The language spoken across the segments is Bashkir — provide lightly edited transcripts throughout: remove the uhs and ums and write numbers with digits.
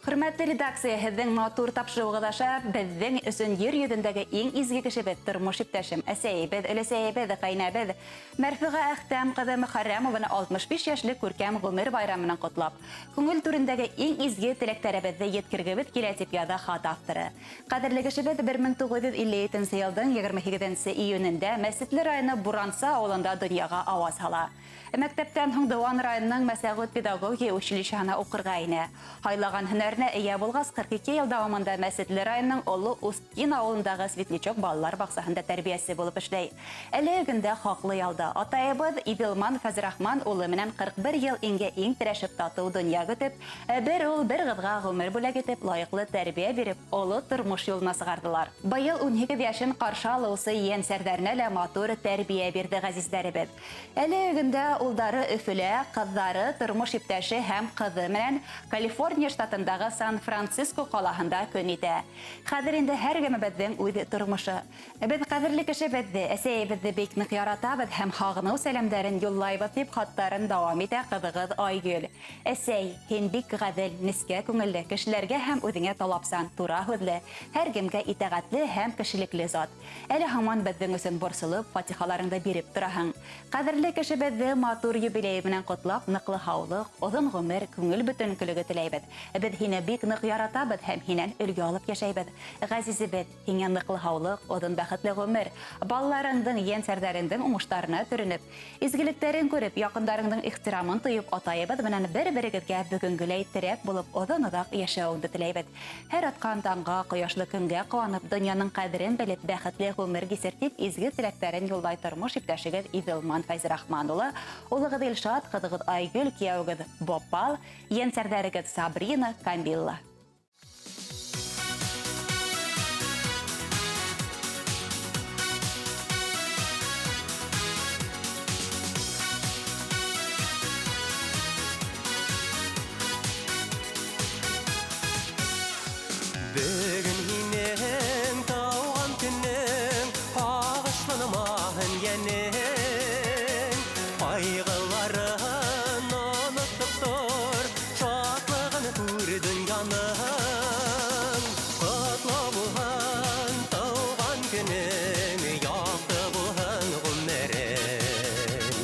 Хөрмәтле редакция, һеҙҙең матур тапшырыуығыҙ аша беҙҙең өсөн ер йөҙөндәге иң изге кешебеҙ, тормош иптәшем, әсәйебеҙ, өләсәйебеҙ, ҡәйнәбеҙ Мәрфуға Әхтәм ҡыҙы Мөхәррәмованы 65 йәшлек күркәм ғүмер байрамы менән ҡотлап, күңел түрендәге иң изге теләктәребеҙҙе еткергебеҙ килә, тип яҙа хат авторы. Ҡәҙерле кешебеҙ 1957 йылдың 28 июнендә Мәсетле районы Буранса ауылында донъяға ауаз һала. Мәктәптән һуң Дыуан районының Мәсәғүт педагогия училищеһына уҡырға инә. Һайлаған һөнәренә эйә булғас, 42 йыл дауамында Мәсетле районының Оло Усткин ауылындағы Светлячок балалар баҡсаһында тәрбиәсе булып эшләй. Әлеге көндә хаҡлы ялда. Атайыбыҙ Иделман Фәзрахман улы менән 41 йыл иңгә иң терәшеп татыу донъя көтөп, бер ул, бер ҡыҙға ғүмер бүләк итеп, лайыҡлы тәрбиә биреп, оло тормош юлына сығарҙылар. Быйыл 18 йәшен ҡаршы алыусы ейәнсәрҙәренә лә матур тәрбиә бирҙе ғәзиздәребеҙ. Әлеге көндә улдары Өфөлә, ҡыҙҙары тормош иптәше һәм ҡыҙы менән Калифорния штатындағы Сан-Франциско ҡалаһында көн итә. Хәҙер инде һәр кемебеҙҙең үҙ тормошо. Беҙ ҡәҙерле кешебеҙҙе, әсәйебеҙҙе бик ныҡ яратабыҙ һәм һағыныу сәләмдәрен юллайбыҙ, тип хаттарын дауам итә ҡыҙығыҙ Айгөл. Әсәй, һин бик ғәҙел, нескә күңелле, кешеләргә һәм үҙеңә талапсан, тура һүҙле, һәр кемгә итәғәтле һәм кешелекле зат. Әле һаман беҙҙең өсөн борсолоп, фатихаларыңды биреп тораһың. Ҡәҙерле кешебеҙҙе матур юбилей менән ҡотлап, ныҡлы һаулыҡ, оҙон ғүмер, күңел бөтөнкөлөгө теләйбеҙ. Беҙ һине бик ныҡ яратабыҙ һәм һинән өлгө алып йәшәйбеҙ. Ғәзизебеҙ, һиңә ныҡлы һаулыҡ, оҙон бәхетле ғүмер, балаларыңдың, ейәнсәрҙәреңдең уңыштарына төрөнөп, изгелектәрен күреп, яҡындарыңдың ихтирамын тойоп, атайыбыҙ менән бер-берегеҙгә бөгөнгөләй терәк булып оҙон-оҙаҡ йәшәүеңде теләйбеҙ. Һәр атҡан таңға, ҡояшлы көнгә ҡыуанып, донъяның ҡәҙерен белеп, бәхетле ғүмер кисер, тип изге теләктәрен юллай тормош иптәшегеҙ Иҙелман Фәйзрахман улы, улығыҙ Илшат, ҡыҙығыҙ Айгөл, кейәүегеҙ Бопал, ейәнсәрҙәрегеҙ Сабрина, Камилла. Бөгөн һинең тыуған көнөң, һағышланмаһын йәнең. Ҡайғыларын онотоп тор, шатлығын күр донъяның. Ҡотло булһын тыуған көнөң, яҡты булһын ғүмерең.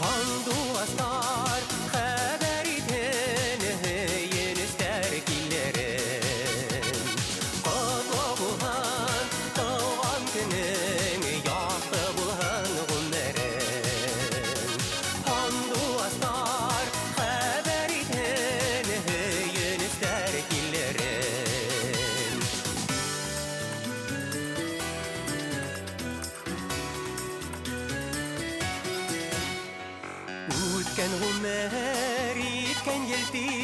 Һандуғастар хәбәр итһен, һөйөнөстәр килерен. Ҡотло булһын тыуған көнөң, яҡты булһын ғүмерең. Һандуғастар хәбәр итһен, һөйөнөстәр килерен. Үткән ғүмер иткән ел тиҙ,